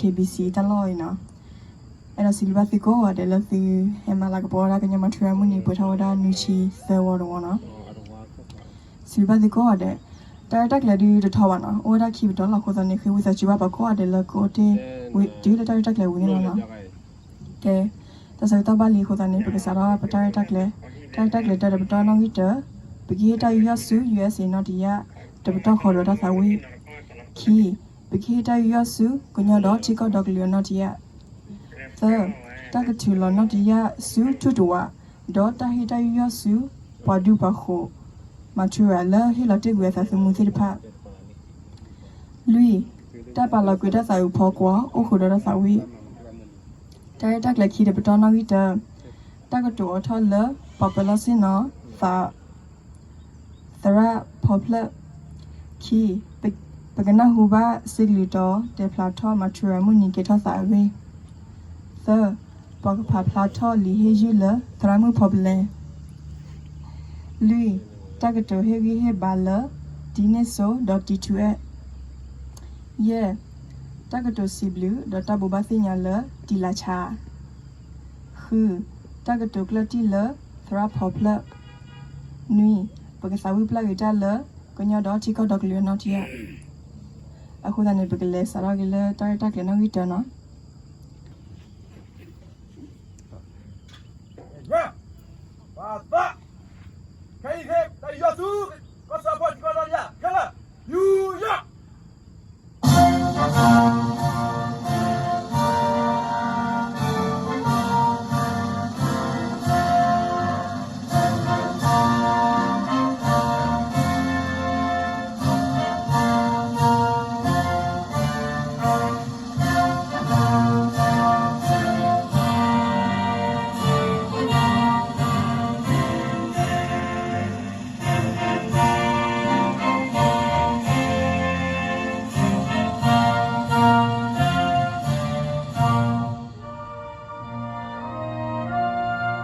K B C တၢ်လီၢ်အံၤနီၤ. အဲၣ်ဒိးစံးဘျုးဘၣ်သုကိးဂၤဒဲးလၢသုဟဲမၤလၤကပီၤဝဲဒၣ်ကညီမၤထူရၤမုၢ်နံၤ ပှဲၤထီၣ်ဝဲဒၣ်နွံဆံသၢဝီတဝီနီၤ. စံးဘျုးဘၣ်သုကိးဂၤဒဲး, တၢ်ရဲၣ်တၢ်ကျဲၤဒုးတထီဘၣ်နီၤ, အိၣ်ဝဲဒၣ်ခံပတီၢ်လီၤ. အဃိသတးန့ၣ် ဃ့ဝံသးစူၤဘၣ်ပှၤကိးဂၤဒဲးလၢကအိၣ်တ့ၢ်ဝံၤတုၤလၢတၢ်ရဲၣ်တၢ်ကျဲၤဝံၤန့ၣ်လီၤနီၤ. ကဲ, တၢ်ဆၢကတီၢ်ဘၣ်လံအဃိသတးန့ၣ် ပကစးထီၣ်ပတၢ်ရဲၣ်တၢ်ကျဲၤ, တၢ်ရဲၣ်တၢ်ကျဲၤတၢတပတီၢ်နီၣ်ဂံၢ်တၢ, ပကဟ့ၣ်တၢ်ယူးယီၣ်ဆူ U S A နီၣ်တယၢ် တပတီၢ်ဃီဒီးတၢ်သးဝံၣ်. ခံ, ပကဟ့ၣ်တၢ်ယူးယီၣ်ဆူ ကညီဒီးထံကီၢ်ဒီကလုာ်အနီၣ်တယၢ်. သၢ, တၢ်ကထုးလီၤနီၣ်တယၢ်ဆူထူၣ်တဝး, ဒီးတၢ်ဟ့ၣ်တၢ်ယူးယီၣ်ဆူ ပှၤဒူပှၤဃိး မၤထူရၤလၢဟ့ၣ်လီၤတ့ၢ်ကွံာ်အသးသမူသ့ၣ်တဖၣ်. လွံၢ်, တၢ်ပာ်လီၤကွံာ်တၢ်သးအုးဖီကွီၤ အိၣ်ဃုာ်ဒီးတၢ်သးဝံၣ်. တၢ်ရဲၣ်တၢ်ကျဲၤခံတပတီၢ်နီၣ်ဂံၢ်တၢ, တၢ်ကတိၤအိးထီၣ်လၢ ပှၤပၢၤလီၢ်ဆ့ၣ်နီၤ သး သရၣ်ဖီဖျၢၣ်. ခံ, ပကနၢ်ဟူဘၣ်စ့ကလုာ်တီ တဲဖျါထီၣ်မၤထူရၤမုၢ်နံၤကဲထီၣ်သးအဂ့ၢ်. သၢ, ပှၤကဖးဖျါထီၣ်လံာ်ဟ့ၣ်ယုၢ်လၢသရၣ်မုၣ်ဖီပလဲ. လွံၢ်, တၢ်ကတိၤဟ့ၣ်ဂံၢ်ဟ့ၣ်ဘါလၢ တံန့ၢ်စိဒီးတံထူအဲၣ်. ယဲၢ်, တၢ်ကတိၤစံးဘျုးဒီးတၢ်ဘိးဘၣ်သ့ၣ်ညါလၢတံလၤဆါ. ဃု, တၢ်ကတိၤကျၢၢ်တံၢ်လၢသရၣ်ဖီဖျၢၣ်. နွံ, ပကသးဝံၣ်ပျၢ်ဂ့ၤတၢ်လၢကညီဒီးထံကီၢ်ဒီကလုာ်အနီၣ်တယၢ်. အဃိသတးန့ၣ် ပကလဲၤစးထီၣ်က့ၤလၢတၢ်ရဲၣ်တၢ်ကျဲၤနီၣ်ဂံၢ်တၢနီၤ.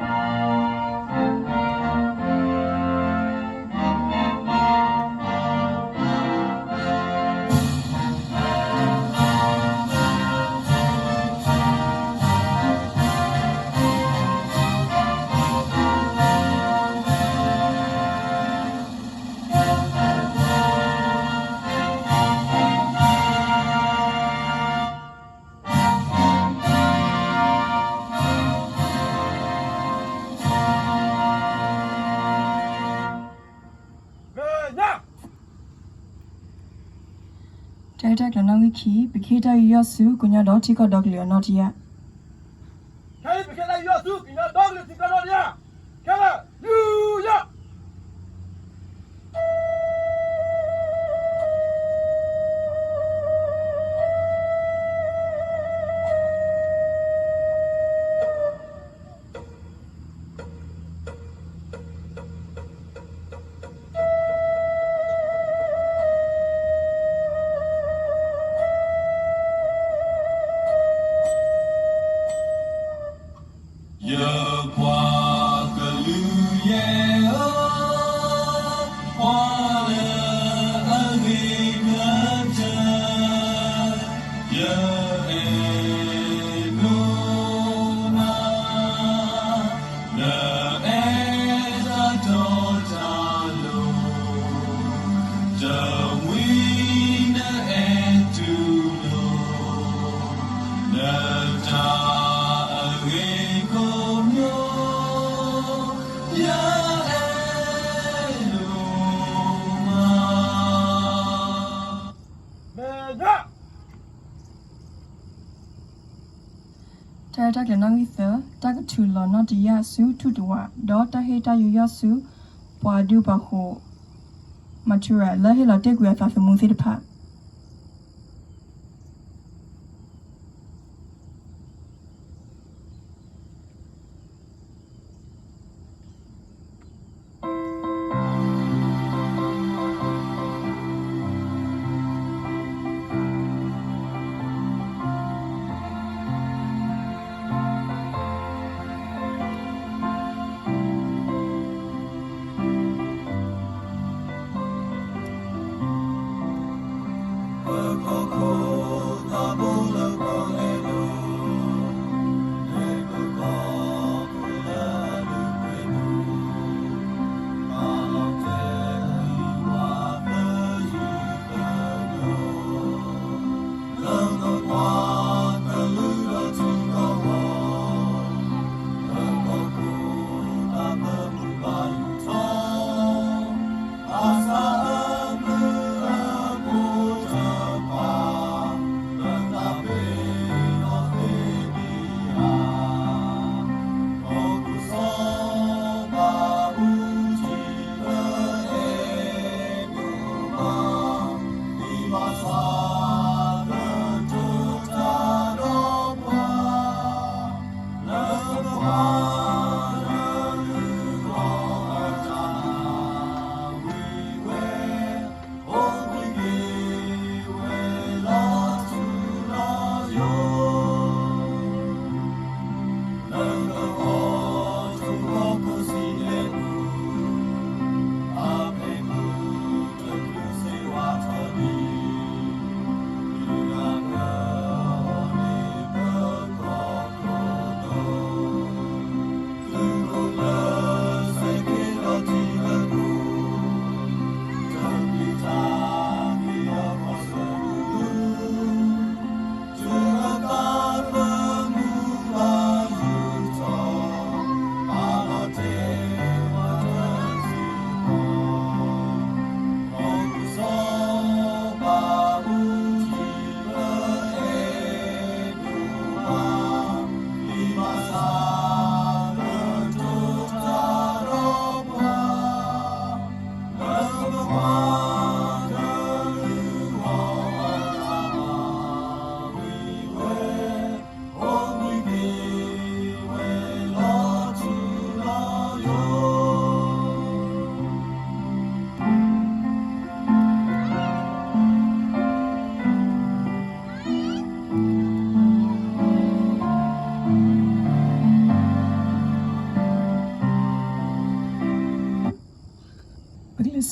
တၢ်ရဲၣ်တၢ်ကျဲၤနီၣ်ဂံၢ်ခံ, ပကဟ့ၣ်တၢ်ယူးယီၣ်ဆူကညီဒီးထံကီၢ်ဒီကလုာ်အနီၣ်တယၢ်. ခဲအံၤပကဟ့ၣ်တၢ်ယူးယီၣ်ဆူကညီဒီကလုာ်ထံကီၢ်နီၣ်တယၢ်. ခဲလၢာ် ယူးယီၣ်. ယပှၤကလုာ်ယဲၢ်ဧၢ, ပှၤလၢအဂ့ၤကတၢၢ် ယအဲၣ်ဒိးမၤ နအဲၣ်တၢ်တီတၢ်လိၤ, တမှံၤနအဲၣ်တူၢ်လိာ်, နတၢ်အဂ့ၤကိးမံၤ, ယအဲၣ်ဒိးမၤ. တၢ်ရဲၣ်တၢ်ကျဲၤနီၣ်ဂံၢ်သၢ, တၢ်ကထုးလီၤနီၣ်တယၢ်ဆူထူၣ်တဝး, ဒီးတၢ်ဟ့ၣ်တၢ်ယူးယီၣ်ဆူ ပှၤဒူပှၤဃိး မၤထူရၤ လၢဟ့ၣ်လီၤတ့ၢ်ကွံာ်အသးသမူသ့ၣ်တဖၣ်.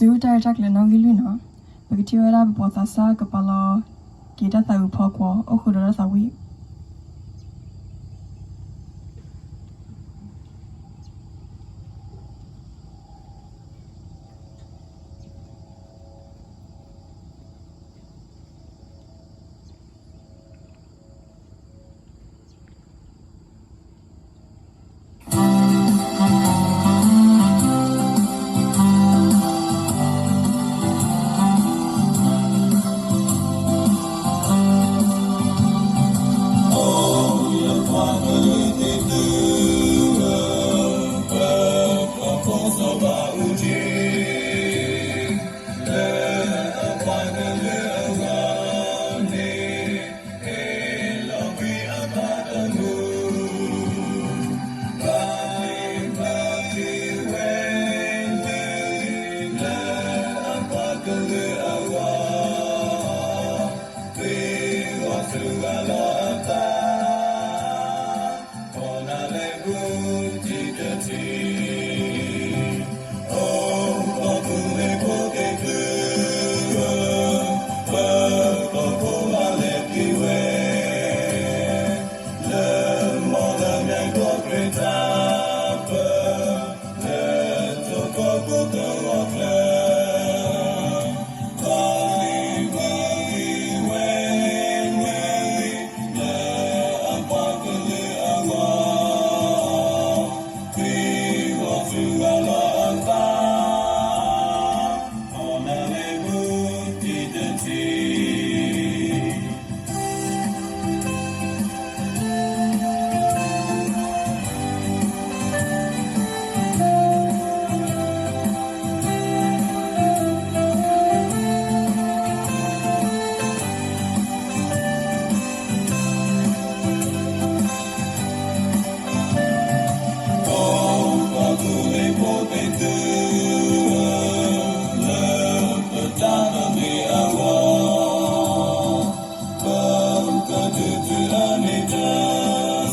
တုၤတၢ်ရဲၣ်တၢ်ကျဲၤနီၣ်ဂံၢ်လွံၢ်နီၤ, ပကထံၣ်ဝဲဒၣ်ပပှၤသးစၢ်ကပာ်လီၤက့ၤတၢ်သးဝံၣ်ဖီကွီၤ အိၣ်ဃုာ်ဒီးတၢ်သး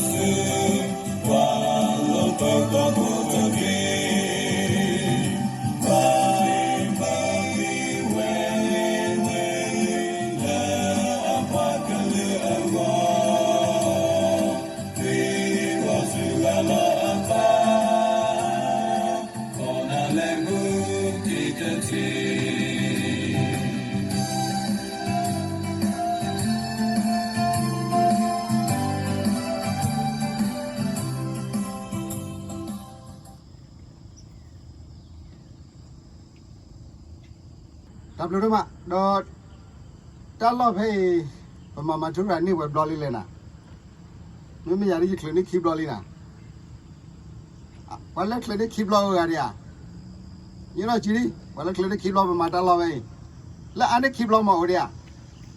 ဝံၣ်. တၢ်ဘျုးဒိၣ်မး ဒီး တၢ်လီၢ်ဖဲအံၤ ပမၤမၤထူရၤန့ၢ်ပှဲၤဘျီလံလဲၣ်နၤ, မ့မ့ၢ်ယၤဒ်ယချုးန့ၢ်ခံဘျီလံနၤ, ပှၤလၢချုးန့ၢ်ခံဘျီအိၣ်ဂၤဒံးဧါ, ယနီၢ်ကံလံ, ပှၤလၢချုးန့ၢ်ခံဘျီပမၤတၢ်လီၢ်ဖဲအံၤ, လၢအါန့ၢ်ခံဘျီမ့ၢ်အိၣ်ဒံးဧါ,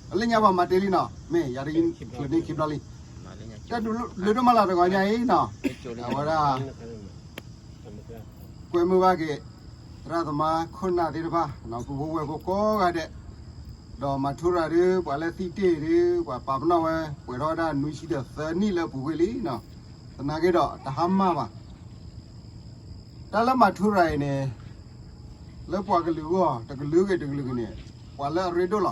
ပလၢညါပှၤမၤတ့ၢ်လံနီၤ, မ့ၢ်ယၤဒ်ယချုးန့ၢ်ခံဘျီလံ, တၢ်ဘျုးဒိၣ်မးလီၤတဂီၤညါအံၤနီၤ, အဝဲဒၣ် ကွဲမုာ်ဘၣ်က့ၤ သရၣ်သမါခိၣ်နၢ်သ့ၣ်တဖၣ် ပူၤဖိဝဲၢ်ဖိကိးဂၤဒဲး, ဒီးမၤထူရၤဒုး ပှၤလၢသံတ့ၢ်ဒုး ပှၤပာ်ပနီၣ်ဝဲ ပှဲၤထီၣ်ဝဲဒၣ်နွံဆံဒီးသၢနံၣ်လၢပူၤကွံာ်လံနီၤ, သနာ်က့ဒီး တဟါမၢ်ဘၣ် တၢ်လၢမၤထူရၤအံၤန့ၣ် လၢပှၤကလုာ်အဂီၢ် တကလုာ်ဂ့ၤတကလုာ်ဂ့ၤန့ၣ် ပှၤလၢအရ့ဒိၣ်လီၤ.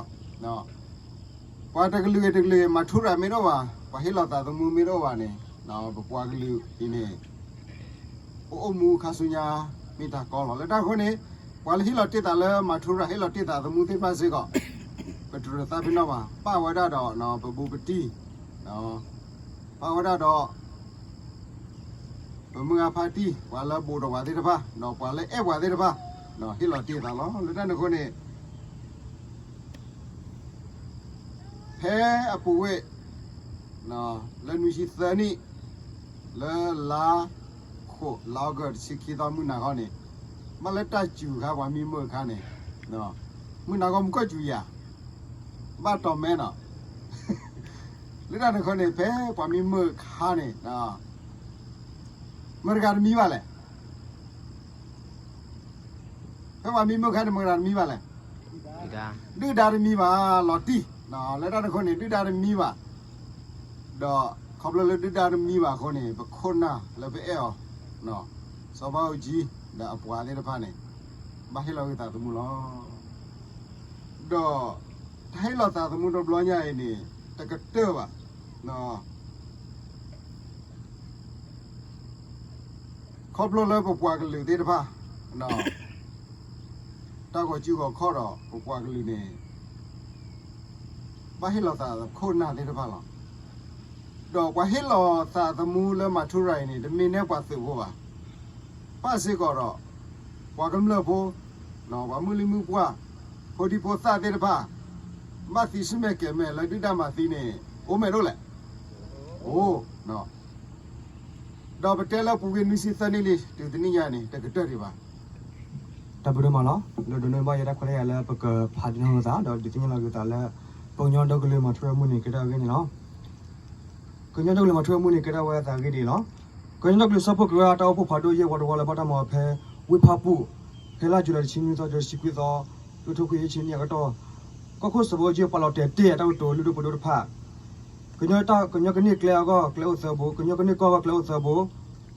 ပှၤတကလုာ်ဂ့ၤတကလုာ်ဂ့ၤ မၤထူရၤမ့ၢ်တအိၣ်ဘၣ်, ပှၤဟ့ၣ်လီၤသးသမူမ့ၢ်တအိၣ်ဘၣ်န့ၣ် ပပှၤကလုာ်အံၤန့ၣ် ပအိၣ်မူခါဆူညါ မ့ၢ်တၢ်ကီလီၤ. လၢတၢ်အဃိန့ၣ် ပှၤလၢဟ့ၣ်လီၤတ့ၢ်သးလၢမၤထူရၤ ဟ့ၣ်လီၤတ့ၢ်သးသမူသ့ၣ်တဖၣ်စ့ၢ်ကီး ပတရၢသးပ့ၤနီၣ်ဘၣ်, ပာ်ဝဲဒၣ်ဒီး ပဘူးပတံၢ် ပာ်ဝဲဒၣ်ဒီး ပမုၢ်ဂၤဖါတံၢ် ပှၤလၢဘူးဒီးပှၤသ့ၣ်တဖၣ် ဒီးပှၤလၢအဲၣ်ပှၤသ့ၣ်တဖၣ် ဟ့ၣ်လီၤတ့ၢ်သးလီၤ. လၢတၢ်န့ၣ်အဃိန့ၣ် ဖဲအပူၤကွံာ် လၢနွံဆံသၢနံၣ် လၢလါခိး လါအီကူး တဆံခံသီ မုၢ်နၤခီန့ၣ် ဘၣ်လၢတၢ်စူၤခါပှၤမံမုၢ်အခါန့ၣ် မုၢ်နၤခီမူကီၢ်စူၤယၤ ဘၣ်တီၤမဲနီၤ လၢတၢ်န့ၣ်အဃိန့ၣ် ဖဲပှၤမံမုၢ်အခါန့ၣ် မတၤတဂၤတမံဘၣ်လဲၣ်. ဖဲပှၤမံမုၢ်အခါန့ၣ် မတၤတဂၤတမံဘၣ်လဲၣ်. ဒုၣ်ဒါတမံဘၣ် လီၤတံၢ် လၢတၢ်န့ၣ်အဃိန့ၣ် ဒုၣ်ဒါတမံဘၣ် ဒီးခီဖျိလၢဒုၣ်ဒါတမံဘၣ်အဃိန့ၣ် ပခိၣ်နၢ်လၢပအဲၣ်အီၤ စီၤဘၣ်အူကၠံ ဒီးအပှၤသ့ၣ်တဖၣ်န့ၣ် ဘၣ်ဟ့ၣ်လီၤဂ့ၤသးသမူလီၤ. ဒီးတၢ်ဟ့ၣ်လီၤသးသမူတဘျီညါအံၤန့ၣ် တကတၢၢ်ဘၣ်. ခီဖျိလၢပပှၤကလုာ်သ့ၣ်တဖၣ် တၢ်ဂီၤစုဂီၤခီၣ်ဒီးပပှၤကလုာ်န့ၣ် ဘၣ်ဟ့ၣ်လီၤသးခိၣ်နၢ်သ့ၣ်တဖၣ်လီၤ. ဒီးပှၤဟ့ၣ်လီၤသးသမူလၢမၤထူရၤအံၤန့ၣ် တမ့ၢ်န့ၢ်ပှၤသုးဖိဘၣ်. ဘၣ်စ့ၢ်ကီးဒီး ပှၤကမျၢၢ်ဖိ, ပှၤမုၢ်လံၢ်မုၢ်ပှၢ်, ဖိဒံဖိသၣ်သ့ၣ်တဖၣ် ဘၣ်သံဆူၣ်မဲာ်ကဲၤမဲာ်လၢဒုၣ်ဒါမၤသံန့ၣ် အိၣ်မဲာ်ဒိၣ်လဲၣ်. အိၣ် ဒီးပတဲလၢပူၤကွံာ်နွံဆံသၢနံၣ်လံ တုၤတနံၣ်ညါန့ၣ် တကတၢၢ်ဒံးဘၣ်. တၢ်ဘျုးဒိၣ်မးလီၤ. ဒီးဒိးန့ၢ်ဘၣ်ယဲတၢ်ခွဲးတၢ်ယာ်လၢပကဖးဒုးနၢ်ဟူသး ဒီးဒုးသ့ၣ်ညါလီၤက့ၤသးလၢ ကညီဒီကလုာ်မၤထူရၤမုၢ်နံၤကဲထီၣ်အဂ့ၢ်န့ၣ်လီၤ. ကညီဒီကလုာ်မၤထူရၤမုၢ်နံၤကဲထီၣ်ဝဲအသးအဂ့ၢ်ဒ်အံၤလီၤ. ကညီဒီကလုာ်စၢဖှိၣ်ကရၢတၢ်အိၣ်ဖှိၣ်ဖးဒိၣ်ယဲၢ်ဝီတဝီလၢဘၣ်တၢ်မၤအီၤဖဲ ဝ့ၢ်ဖၣ်ပူၣ် ဖဲလါယူၤလံတဆံနွံသီ တဆံခွံသီ လွံၢ်ထူၣ်ခွံယဲၢ်ဆံနံၣ်အကတီၢ် ကီၢ်ခိၣ်စီၤဘၣ်အူကၠံပာ်လီၤတဲာ်တ့ၢ်အတၢ်ကတိၤလုၢ်ဒိၣ်ပှ့ၤဒိၣ်တဖၣ် ကညီတၢ် ကညီကန့ၢ်ကျဲအဂီၢ်ကျဲအိၣ်သၢဘိ, ကညီကန့ၢ်ကီၢ်အဂီၢ်ကျဲအိၣ်သၢဘိ,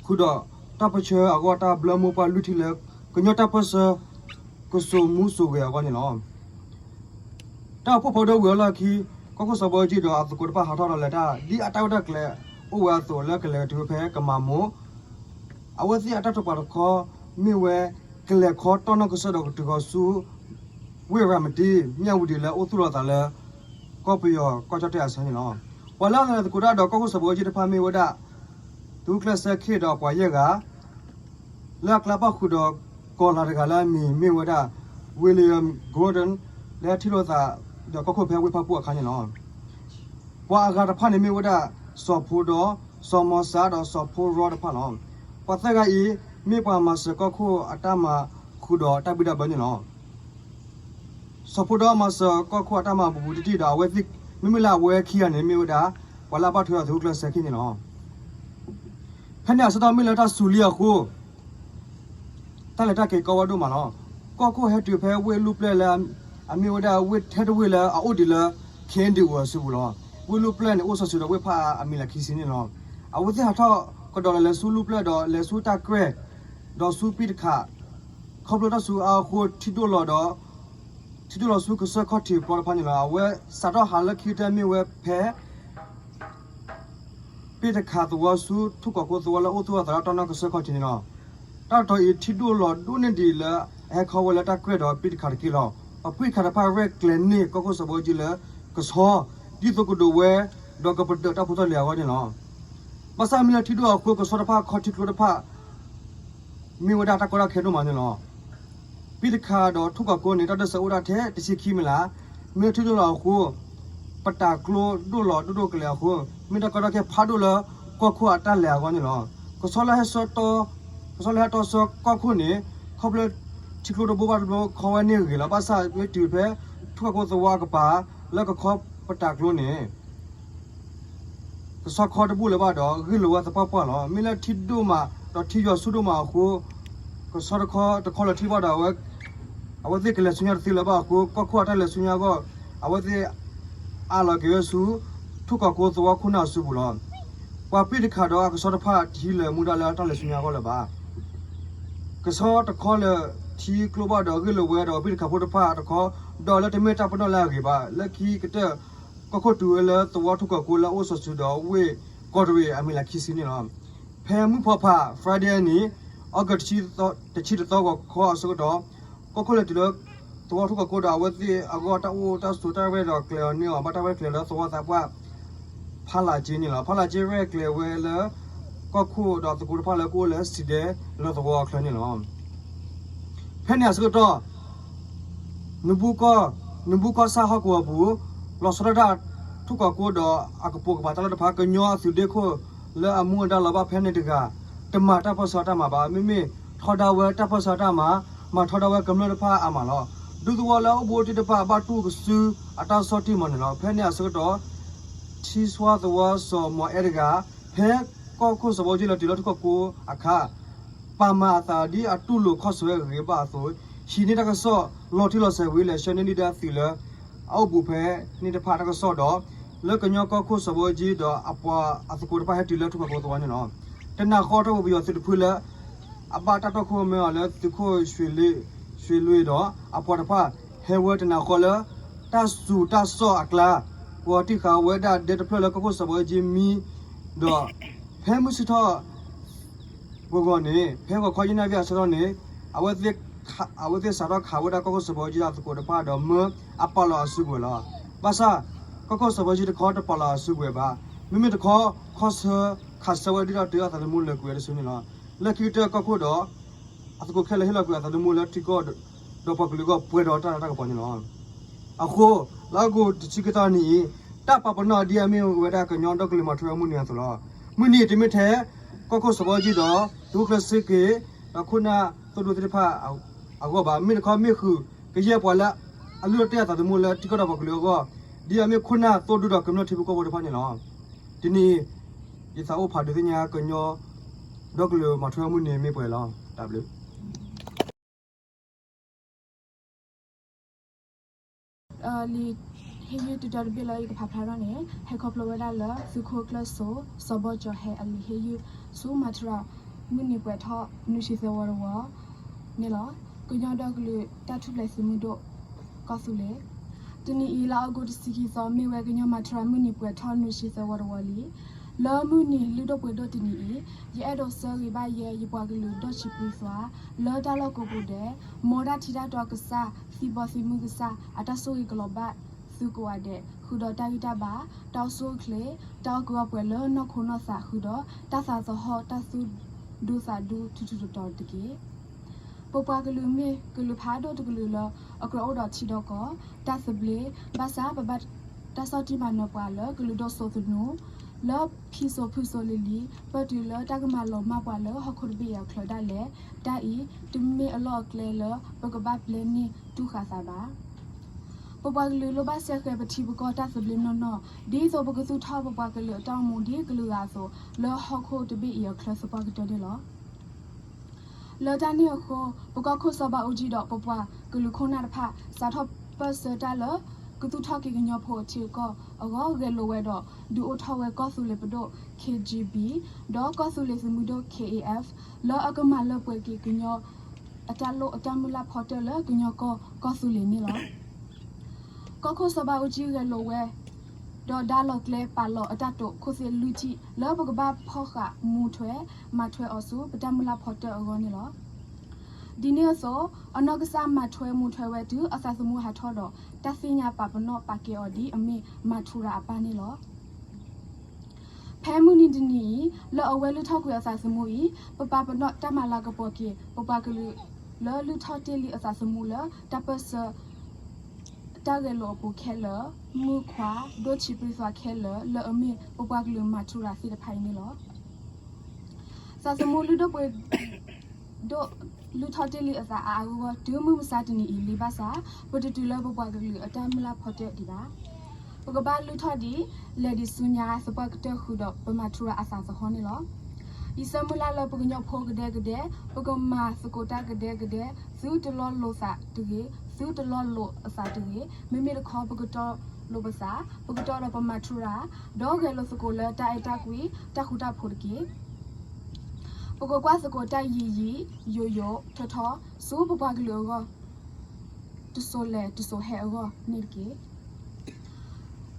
ဃုာ်ဒီးတၢ်ပၢဆှၢအဂီၢ်တၢ်ဘျၢမိၢ်ပှၢ်လွံၢ်ထံၣ်လၢ ကညီတၢ်ပၢဆှၢ ကစိာ်မူစိာ်ဂဲၤအဂီၢ်န့ၣ်လီၤ. တၢ်အိၣ်ဖှိၣ်ဖးဒိၣ်ဝံၤအလီၢ်ခံ ကီၢ်ခိၣ်စီၤဘၣ်အူကၠံဒီးအသကိးတဖၣ်ဟးထီၣ်ဒီးလဲၤတၢ် ဒ်အတၢ်ရဲၣ်တၢ်ကျဲၤအိၣ်ဝဲအသိးလၢကလဲၤတုၤဝဲဖဲကမၤမိၢ် အဝဲသ့ၣ်အတၢ်တိာ်ပာ်တခီ မ့ၢ်ဝဲ ကလဲၤခီတီၢ်နီၣ်ကစၢၢ်ဒီးကတုၤဃီၤဆူ ဝ့ၢ်ရၤမတံ မၠၣ်ဝတံၤလၢအိၣ်သူၣ်လီၤသးလၢ ကီၢ်ပယီၤကီၢ်ကၠီၣ်တဲၣ်အဆၢန့ၣ်လီၤ. ပှၤလၢအလဲၤသကိးတၢ်ဒီးကီၢ်ခိၣ်စီၤဘၣ်အူကၠံတဖၣ်မ့ၢ်ဝဲဒၣ် သုးခိၣ်ကျၢၢ်စဲခ့ၣ်ဒီးပှၤယဲၢ်ဂၤ လၢအကျါပၣ်ဃုာ်ဒီးကီၤလၤတဂၤလၢအမံၤမ့ၢ်ဝဲဒၣ် William Gordon လၢထံၣ်လိာ်သးဒီးကီၢ်ခိၣ်ဖဲဝ့ၢ်ဖၣ်ပူၣ်အခါန့ၣ်လီၤ. ပှၤအဂၤတဖၣ်န့ၣ်မ့ၢ်ဝဲဒၣ် စီၤဖိဒီ, စီၤမီၤစးဒီးစီၤဖိရီတဖၣ်လီၤ. ပှၤသၢဂၤအံၤ မ့ၢ်ပှၤမၤစၢၤကီၢ်ခိၣ်အတၢ်မၤဃုာ်ဒီးတၢ်ဘံၣ်တၢ်ဘၢန့ၣ်လီၤ. စီၤဖိဒီမၤစၢၤကီၢ်ခိၣ်အတၢ်မၤဘူးဘူးတံၢ်တံၢ်ဒီး အဝဲသ့ၣ် မ့မ့ၢ်လၢအဝဲခံဂၤန့ၣ် မ့ၢ်ဝဲဒၣ် ပှၤလၢအဘၣ်ထွဲဒီးသုးခိၣ်ကျၢၢ်စဲခ့ၣ်န့ၣ်လီၤ. ဖဲန့ၣ်အဆၢကတီၢ်မ့ၢ်လၢတၢ်စူၤလံအဃိ တၢ်လဲၤတၢ်က့ၤကီဝဲဒိၣ်မးလီၤ. ကီၢ်ခိၣ်ဟဲတုၤဖဲဝ့ၢ်လူၢ်ပျဲၢ်လၢ အမ့ၢ်ဝဲဒၣ်ဝ့ၢ်ထဲတဝ့ၢ်လၢအအိၣ်ဒံးလၢ ခ့ၣ်ဒံၣ်အူအစုပူၤလီၤ. ဝ့ၢ်လူၢ်ပျဲၢ်န့ၣ် အိၣ်စီၤစုၤဒီးဝ့ၢ်ဖၣ်အါအမံၤလၢခံဆံန့ၣ်လီၤ. အဝဲသ့ၣ်ဟးထီၣ်ကဒီးလီၤလဲၤဆူလူၢ်ပျဲၢ်ဒီးလဲၤဆူတၢ်ကြဲၢ် ဒီးဆူပံၣ်တခး ခီဖျိတၢ်စူၤအါအဃိ ထံဒိၣ်လီၤဒီး ထံဒိၣ်လီၤဆူကစၢၢ်ခီၣ်ထံးပျီတဖၣ်န့ၣ်လီၤ. အဝဲစးထီၣ်ဟးလၢခံကတၢၢ်မ့ၢ်ဝဲဖဲ ပ့ၣ်တခးသဝီဆူထူၣ်ကီးကိသဝီလၢအိၣ်သူၣ်အသးလၢတီနီၢ်ကစၢၢ်ခီၣ်ထံးန့ၣ်လီၤ. တၢ်ကတီၤအံၤထံဒိၣ်လီၤဒိၣ်န့ၢ်ဒံးလၢအဟဲခီဝဲလၢတၢ်ကြဲၢ်ဒီးပံၣ်တခးတက့ၢ်လီၤ. ပှၤပံၣ်တခးတဖၣ်ရဲၣ်ကျဲၤန့ၢ်ကီၢ်ခိၣ်စီၤဘၣ်အူကၠံလၢကဆီ ဒ်သိးကဒိးဝဲ ဒီးကပဒၢးတၢ်ဖိတၢ်လံၤအဂီၢ်န့ၣ်လီၤ. ဘၣ်ဆၣ်မ့ၢ်လၢထံဒိၣ်အဃိ ကဆီတဖၣ်ခီထံကျိတဖၣ် မ့ၢ်ဝဲဒၣ်တၢ်ကီတၢ်ခဲဒိၣ်မးန့ၣ်လီၤ. ပံၣ်တခးဒီးထူၣ်ကီးကိန့ၣ် တၢ်ဒၢးစၢၤအိၣ်ဒၣ်ထဲတဆံခံမံၤလၢ်, မ့ၢ်ထံဒိၣ်လီၤအဃိ ပတၢ်ကျိဒိၣ်လီၤဒိၣ်ဒိၣ်ကလဲာ်အဃိ မ့ၢ်တၢ်ကီတၢ်ခဲဖးဒိၣ်လၢကီၢ်ခိၣ်အတၢ်လဲၤအဂီၢ်န့ၣ်လီၤ. ကဆီလၢဟဲဆၢ ကဆီလၢဟဲတီဆၢကီၢ်ခိၣ်န့ၣ် ခီဖျိထံကျိတဘိဘၣ်တဘိခီဝဲန့ၢ်ဂ့ၤလီၤ. ဘၣ်ဆၣ်မ့ၢ်တုၤဖဲထူၣ်ကီးကိသဝီအကပၤ လၢကခီပတၢ်ကျိန့ၣ် ကဆီခီတဘူၣ်လၢၤဘၣ်ဒီး ဂ့ၢ်လိာ်ဝဲသပှၢ်ပှၢ်လီၤ. မ့ၢ်လၢထံဒိၣ်မး ဒီးထံယွၤဆူၣ်ဒိၣ်မးအဃိ ကဆီတခီတခီလၢၤထံဘၣ်ဒီး အဝဲသ့ၣ်ကလဲၤဆူညါတသ့လၢၤဘၣ်အဃိ ကီၢ်ခိၣ်အတၢ်လဲၤဆူညါအဂီၢ် အဝဲသ့ၣ်အးလီၤက့ၤဝဲဆူ ထူၣ်ကီးကိသဝီခိၣ်နၢ်အစုပူၤလီၤ. ပှၤပံၣ်တခးဒီးအကဆီတဖၣ်တဟံးလၢၤမူဒါလၢတၢ်လဲၤဆူညါအဂီၢ်လၢၤဘၣ်. ကဆီတခီလၢၤထံကျိဘၣ်ဒီး ဂ့ၢ်လိာ်ဝဲဒီးပံၣ်တခးဖိတဖၣ်တခီ ဒီးလၢတမ့ၢ်တၢ်ပနီၣ်လၢအဂ့ၤဘၣ်. လၢခံကတၢၢ် ကီၢ်ခိၣ်တုၤဝဲလၢသဝီထူၣ်ကီးကိလၢအအိၣ်စီၤစုၤဒီးဝ့ၢ်ကီးတရံးအမံၤလၢခံဆံန့ၣ်လီၤ. ဖဲမုၢ်ဖီဖး Friday အနံၤ August တဆံတသီဂီၤခီအဆၢကတီၢ် ကီၢ်ခိၣ်လဲၤတုၤလၢသဝီထူၣ်ကီးကိဒီး အဝဲသ့ၣ်အဂီၢ်တၢ်အိၣ်တၢ်ဆိးတၢ်ရဲၣ်ဒီးကျဲၤအီၤန့ၢ်အီၤ ဘၣ်တၢ်ရဲၣ်ကျဲၤလၢသဝီသးပှၢ် ဖးလးက့န့ၣ်လီၤ. ဖးလးက့ရဲၣ်ကျဲၤဝဲလၢ ကီၢ်ခိၣ်ဒီးသကိးတဖၣ်လၢကအိၣ်လၢစံးဒဲလၢသဝီအချၢန့ၣ်လီၤ. ဖဲန့ၣ်အဆၢကတီၢ် နဘူးကီၢ် နဘူးကီၢ်ဆၣ်ဟီၣ်ကဝီၤပူၤ လီၤဆီဒၣ်တၢ်ထူၣ်ကီးကိဒီးအကပိာ်ကပၤတၢ်လီၢ်တဖၣ် ကညီအသုးဒ့ခိၣ်လၢအမူအဒါလီၤဘၣ်ဖဲန့ၣ်တဂၤ တမၤတၢ်ပၢၢ်ဆၢတၢ်မၤဘၣ်. မ့မ့ၢ်ထီဒါဝဲတၢ်ပၢၢ်ဆၢတၢ်မၤ မၤထီဒါဝဲကမျၢၢ်တဖၣ်အါမးလီၤ. ဒူသဝီလၢအအိၣ်ဘူးတံၢ်တဖၣ် ဘၣ်တူၢ်ကစုအတၢ်ဆီၣ်တံၢ်မးန့ၣ်လီၤ. ဖဲန့ၣ်အဆၢကတီၢ် ထံစွါသဝီစီၤမီၤအဲၣ်တဂၤ ဖဲကီၢ်ခိၣ်စီၤဘီကၠံလၢတုၤလၢထူၣ်ကီးကိအခါ ပာ်မၤအသးဒ်အတူၢ်လိာ်ခီၣ်ဆွဲဂ့ၤဂ့ၤဘၣ်အသိး ဟံးန့ၢ်တၢ်ကစီၣ်လီၤတံၢ်လီၤဆဲးဝံၤ လဲၤဆှၢန့ၢ်ဒံးဒၣ်သုးလၢ အအိၣ်ဘူးဖဲန့ၣ်တဖၣ်တၢ်ကစီၣ်ဒီး လၢကညီကီၢ်ခိၣ်စီၤဘီကၠံဒီးအပှၤအသကိးတဖၣ်ဟဲတုၤလၢထူၣ်ကီးကိသဝီန့ၣ်လီၤ. တနၤဃီတၢ်အိၣ်ဖှိၣ်ပယီၤသုးတဖုလၢ အဘၣ်တၢ်တီခိၣ်ရိၣ်မဲအီၤလၢသုးခိၣ်ရွှ့ၤလ့ ဆွ့လွ့ဒီးအပှၤတဖၣ် ဟဲဝဲတနၤဃီလၢ တၢ်စူၤတၢ်စီၣ်အကျါ, ပှၤတံၢ်ဃာ်ဝဲဒၣ်ဒဲတဖျၢၣ်လၢကီၢ်ခိၣ်စီၤဘၣ်အူကၠံမံ, ဒီး ဖဲမုၢ်ဆ့ၣ်ထီၣ် ဂီၤဂီၤန့ၣ် ဖဲဂီၤခီယဲၢ်နၣ်ရံၣ်အဆၢထီၣ်န့ၣ် အဝဲသ့ၣ်စးထီၣ်ခးဝဲဒၣ်ကီၢ်ခိၣ်စီၤဘၣ်အူကၠံအသကိးတဖၣ်ဒီးမၢအပာ်လီၤအစုပှဲၤလီၤ. ဘၣ်ဆၣ် ကီၢ်ခိၣ်စီၤဘၣ်အူကၠံတခီတပာ်လီၤအစုပှဲၤဘၣ်. မ့မ့ၢ်တခီ ခီဆၢခးဆၢဝဲဒၣ်ဒီးတုၤအသးသမူလၢာ်ကွံာ်ဝဲတစုန့ၣ်လီၤ. လၢခံကတၢၢ်ကီၢ်ခိၣ်ဒီး အသကိးခဲလၢာ်ဟ့ၣ်လီၤကွံာ်အသးသမူလၢထံကီၢ်ဒီးပှၤကလုာ်အဂီၢ် ပှဲၤဒီးတၢ်လၤတၢ်ကပီၤန့ၣ်လီၤ. အဃိ လၢအဂုာ်တဆံခံသီနံၤအံၤ တၢ်ပာ်ပနီၣ်ဒ်အမ့ၢ်ဝဲဒၣ်ကညီဒီကလုာ်မၤထွဲအမုၢ်နံၤအသိးလီၤ. မုၢ်နံၤတမ့ၢ်ထဲ ကီၢ်ခိၣ်စီၤဘၣ်အူကၠံဒီး သုးခိၣ်ကျၢၢ်စ့က့ၤ ဒီးခိၣ်နၢ်သိၣ်ဒူသ့ၣ်တဖၣ်အဂီၢ်ဘၣ်. မ့ၢ်တခီမ့ၢ်ဃုာ်ကယဲၢ်ပှၤလၢအလုၢ်အတဲာ်အသးသမူလၢထံကီၢ်ဒီးပှၤကလုာ်အဂီၢ် ဒ်အမ့ၢ်ခိၣ်နၢ်သိၣ်ဒူဒီးကမျၢၢ်ထံဖိကီၢ်ဖိတဖၣ်န့ၣ်လီၤ. တနံၤအံၤ ယသးအိၣ်ဖးဒိးသ့ၣ်ညါကညီ ဒီကလုာ်မၤထွဲအမုၢ်နံၤမ့ၢ်ပှဲၤလီၤ. တၢ်ဘျုး လံာ်ဟ့ၣ်ယုၢ်တတီၤတဘ့ၣ်လၢယကဖးဖျါထီၣ်န့ၣ် ဟဲခီဖျိဝဲဒၣ်လၢသုးခိၣ်ကျၢၢ်စိ စီၤဘီကၠီၤဟဲအလံာ်ဟ့ၣ်ယုၢ်ဆူမၤထူရၤမုၢ်နံၤပှဲၤထီၣ်နွံဆံသၢဝီတဝီန့ၣ်လီၤ. ကညီဒီကလုာ်တၢ်ထူၣ်ဖျဲးသုးမုၢ်ဒိၣ်ကီၢ်သူလ့ၤ တနံၤအံၤလၢအီကူးတဆံခံသီ မ့ၢ်ဝဲကညီမၤထူရၤမုၢ်နံၤပှဲၤထီၣ်နွံဆံသၢဝီတဝီလံ. လၢမုၢ်နံၤလုၢ်ဒိၣ်ပှ့ၤဒိၣ်တနံၤအံၤ ယအဲၣ်ဒိးဆၢဂ့ၤဘၣ်ယဲ ယပှၤကလုာ်ဒီဆံးပှံသွါ လၢတၢ်လီၢ်ကိးပူၤဒဲး မ်တၢ်ထံတၢ်တီကစၢ် သံဘီသံမုၢ်ကစၢ် အတၢ်ဆိၣ်ဂ့ၤကလီၤဘၣ်သုကိးဂၤဒဲး ဃုာ်ဒီးတၢ်ဂံၢ်တၢ်ဘါ တၢ်အိၣ်ဆူၣ်အိၣ်ချ့ တၢ်အီၣ်ကုၢ်အီၣ်ပှဲၤလၢနီၢ်ခိနီၢ်သး ဃုာ်ဒီးတၢ်သးသဟီၣ်တၢ်သူၣ်ဒူသးဒူထူထူတီတီတက့ၢ်. ပပှၤကလုာ်မ့ၢ်ကလုာ်ဖးဒိၣ်တကလုာ်လၢ အကြၢးအိၣ်ဒီးထံဒီးကီၢ် တၢ်သဘျ့ ဘၣ်ဆၣ်ပဘၣ်တၢ်ဆီၣ်တံၢ်မၤနၢၤပှၤလၢကလုာ်ဒိၣ်စိသနူ လၢဖံစိဖုစိလံၤလံၤ ပၢၢ်တုၤလၢတၢ်ကမၤလီၤမၢ်ပှၤလၢဟီၣ်ခိၣ်တဘ့ၣ်အံၤအချၢဒၣ်လဲာ် တၢ်အံၤတမ့ၢ်အလီၢ်အကျဲလၢပကဘၣ်ပျဲန့ၢ်တူၢ်ဃာ်သးဘၣ်. ပပှၤကလုာ်လိၣ်ဘၣ်စဲဃဲၤပထံပကီၢ်တၢ်သဘျ့နီၢ်နီၢ် ဒ်သိးပကသူၣ်ထီၣ်ပပှၤကလုာ်အတၢ်အိၣ်မူဒ်ကလုာ်ဂၤအသိး လၢဟီၣ်ခိၣ်တဘ့ၣ်အံၤအချၢသပှၢ်ကတၢၢ်န့ၣ်လီၤ. လၢတၢ်န့ၣ်အဃိ ပကီၢ်ခိၣ်စီၤဘးအူကၠံဒီးပပှၤကလုာ်ခိၣ်နၢ်တဖၣ် စးထီၣ်ပၢၢ်ဆၢတၢ်လၢ ကသူၣ်ထီၣ်က့ၤကညီဖိအထံအကီၢ်အဂီၢ် ဂဲၤလိာ်ဝဲဒီး ဒုးအိၣ်ထီၣ်ဝဲကီၢ်သူလ့ၤပဒိၣ် K G B ဒီးကီၢ်သူလ့ၤသုးမုၢ်ဒိၣ် K A F လၢအကမၤလၢပှဲၤက့ၤကညီ အတၢ်လိၣ်အတၢ်မုၢ်လၢ်ဖီတၢၣ်လၢကညီကီၢ် ကီၢ်သူလ့ၤန့ၣ်လီၤ. ကီၢ်ခိၣ်စီၤဘးအူကၠံဂဲၤလိာ်ဝဲ ဒီးဒါလီၤကျဲပာ်လီၤအတၢ်တိာ်ခိၣ်သ့ၣ်လွံၢ်ထံၣ် လၢပကဘၣ်ဖီၣ်ဃာ်မူထွဲ မၤထွဲအီၤဆူပတၢ်မုၢ်လၢ်ဖီတၢၣ်အဂီၢ်န့ၣ်လီၤ. ဒ်န့ၣ်အသိး အနီၢ်ကစၢ်မၤထွဲမူထွဲဝဲတုၤအသးသမူဟးထီၣ်ဒီး တၢ်သ့ၣ်ညါပာ်ပနီၣ်ပာ်ကဲအီၤဒ်အမ့ၢ်မၤထူရၤအပၢ်န့ၣ်လီၤ. ဖဲမုၢ်နံၤတနံၤအံၤ လၢအဝဲလုၢ်ထီၣ်ကွံာ်အသးသမူအံၤ ပပာ်ပနီၣ်တၢ်မၤလၤကပီၤက့ၤ ပပှၤကလုာ် လၢလုၢ်ထီၣ်တ့ၢ်လံအသးသမူလၢတၢ်ပၢၢ်ဆၢ တၢ်ဂဲၤလိာ်အပူၤခဲလၢာ် မုၢ်ခွါ ဒိၣ်ဆံးပှံသွါခဲလၢာ် လၢအမ့ၢ်ပပှၤကလုာ်မၤထူရၤသ့ၣ်တဖၣ်အံၤန့ၣ်လီၤ. သးသမူလုၢ်ဒိၣ်ပှ့ၤဒိၣ် လုၢ်ထီၣ်တ့ၢ်လံအသးအါအါဂီၢ်ဂီၢ် တုၤမုၢ်မဆါတနံၤအံၤလံဘၣ်ဆၣ် ပတတုၤလၢပပှၤကလုာ်အတၢ်မုၢ်လၢ်ဖီတၢၣ်ဒံးဘၣ်. ပကဘၣ်လုၢ်ထီၣ်ဒံး လဲၤဒံးဆူညါသပှၢ်ကတၢၢ်ဃုာ်ဒီးပမၤထူရၤအသးသဟီၣ်န့ၣ်လီၤ. ယဆၢမုၢ်လၢ်လၢပကညီဖိကဒဲကဒဲ ပကမၤသကိးတၢ်ကဒဲကဒဲ သုတလီၤလိာ်သးတဂ့ၤ သုတလီၤလိာ်အသးတဂ့ၤ မ့မ့ၢ်တခီပကတီၤလိာ်ပသး ပကတီၤဒီးပမၤထူရၤ ဒီးဂဲၤလိာ်သကိးလၢတၢ်အဲၣ်တၢ်ကွံ တၢ်ဃူတၢ်ဖိးတက့ၢ်. ပကကွၢ်သကိးတၢ်ယံာ်ယံာ် ယိာ်ယိာ်ထီထီ ဆူပပှၤကလုာ်အဂီၢ် တစိၤလဲၤတစိၤဟဲအဂီၢ်န့ၣ်တက့ၢ်.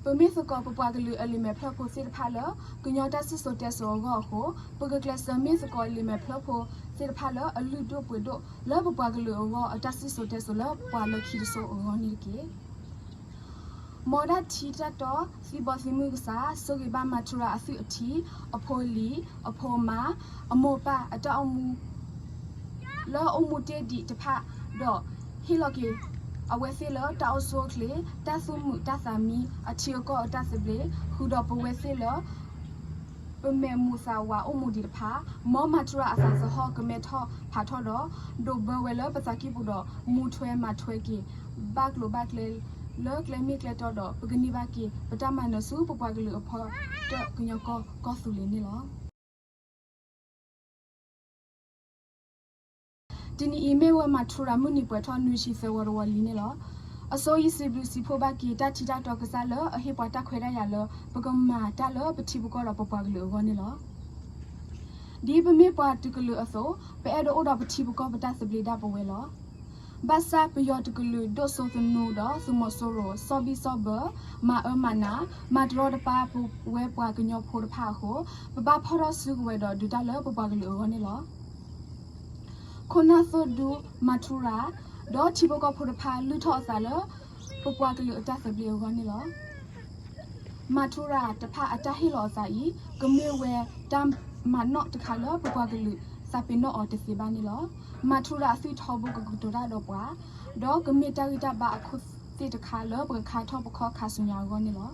ပမ့ၢ်သကိးပပှၤကလုာ်အလံာ်မဲာ်ဖျၢၣ်ဖိသ့ၣ်တဖၣ်လၢ ကညီတၢ်စံၣ်စိၤတဲစိၤအဂီၢ်အဃိ ပကကျဲးစၢးမ့ၢ်သကိးလံာ်မဲာ်ဖျၢၣ်ဖိသ့ၣ်တဖၣ်လၢအလုၢ်ဒိၣ်ပှ့ၤဒိၣ် လၢပပှၤကလုာ်အဂီၢ်အတၢ်စံၣ်စိၤတဲစိၤလၢပှၤလၢခံတစိၤအဂီၢ်န့ၣ်တက့ၢ်. မ်တၢ်ထံတၢ်တီ သံဘီသံမုၢ်ကစၢ် ဆိၣ်ဂ့ၤဘၣ်မၤထူရၤအသုးအထံ အဖိလံၤ အဖိအမါ အမိၢ်ပၢ်အတၢ်အိၣ်မူ လၢအိၣ်မူတ့ၢ်ဒံးတဖၣ် ဒီးဟ့ၣ်လီၤက့ၤအဝဲသ့ၣ်လၢတၢ်အိၣ်ဆူၣ်အိၣ်ချ့ တၢ်သူၣ်မုာ်တၢ်သးမံ အထံအကီၢ်အတၢ်သဘျ့ ဃုာ်ဒီးပဝဲသ့ၣ်လၢ ပမဲာ်မူၤသးဝးအိၣ်မူဒံးတဖၣ် မ်မၤထူရၤအသးသဟီၣ်ကမဲထီၣ်ဖးထီၣ်ဒီး ဒိးဘၢဝဲလၢပသးကံၢ်ပူၤဒီး မူထွဲမၤထွဲက့ၤ ဘၣ်ကျိၤဘၣ်ကျဲ လၢကျဲမ့ၢ်ကျဲတီဒီး ပကန့ၢ်ဘၣ်က့ၤ ပတၢ်မၤနၢၤဆူပပှၤကလုာ်အဖီတၢၣ်ကညီကီၢ် ကီၢ်သူလ့ၤန့ၣ်လီၤ. တနံၤအံၤမ့ၢ်ဝဲမၤထူရၤမုၢ်နံၤပှဲၤထီၣ်နွံဆံသၢဝီတဝီလံန့ၣ်လီၤ. အဆိယစံးဘျုးစံးဖှိၣ်ဘၣ်က့ၤ တၢ်ထံတၢ်တီကစၢ်လၢအဟ့ၣ်ပှၤတၢ်ခွဲးတၢ်ယာ်လၢ ပကမၤတၢ်လၢပထံပကီၢ်ဒီးပပှၤကလုာ်အဂီၢ်န့ၣ်လီၤ. ဒ်ပမ့ၢ်ပှၤတကလုာ်အသိး ပအဲၣ်ဒိးအိၣ်ဒီးပထံပကီၢ်ပတၢ်သဘျ့ဒၣ်ပဝဲလီၤ. ဘၣ်ဆၣ်ပယီၤတကလုာ်ဒိၣ်စိသနူဒီးသုးမီၤစိရိၤ စီဘံၣ်စီဘၢၣ် မၤအၢမၤနး မၤတရီတပါပဝဲပှၤကညီဖိတဖၣ်အဃိ, ပဘၣ်ဖီၣ်ထီၣ်စုကဝဲၤဒီးဒုးတၢ်လၢပပှၤကလုာ်အဂီၢ်န့ၣ်လီၤ. ခိၣ်နၢ်သိၣ်ဒူ မၤထူရၤ ဒီးထံဖိကီၢ်ဖိတဖၣ်လုၢ်ထီၣ်အသးလၢ ပပှၤကလုာ်အတၢ်သဘျ့အဂီၢ်န့ၣ်လီၤ. မၤထူရၤတဖၣ်အတၢ်ဟ့ၣ်လီၤအသးအံၤ ကမ့ၢ်ဝဲတၢ်မၤနီၣ်တခါလၢပပှၤကလုာ်သးပ့ၤနီၣ်အီၤတသ့ဘၣ်န့ၣ်လီၤ. မၤထူရၤအသွံၣ်ထီဘိကကတိၤတၢ်ဒီးပှၤ, ဒီးကမ့ၢ်တၢ်ဂံၢ်တၢ်ဘါအခိၣ်သ့ၣ်တခါလၢပကခါထီၣ်ပခီၣ်ခါဆူညါအဂီၢ်န့ၣ်လီၤ.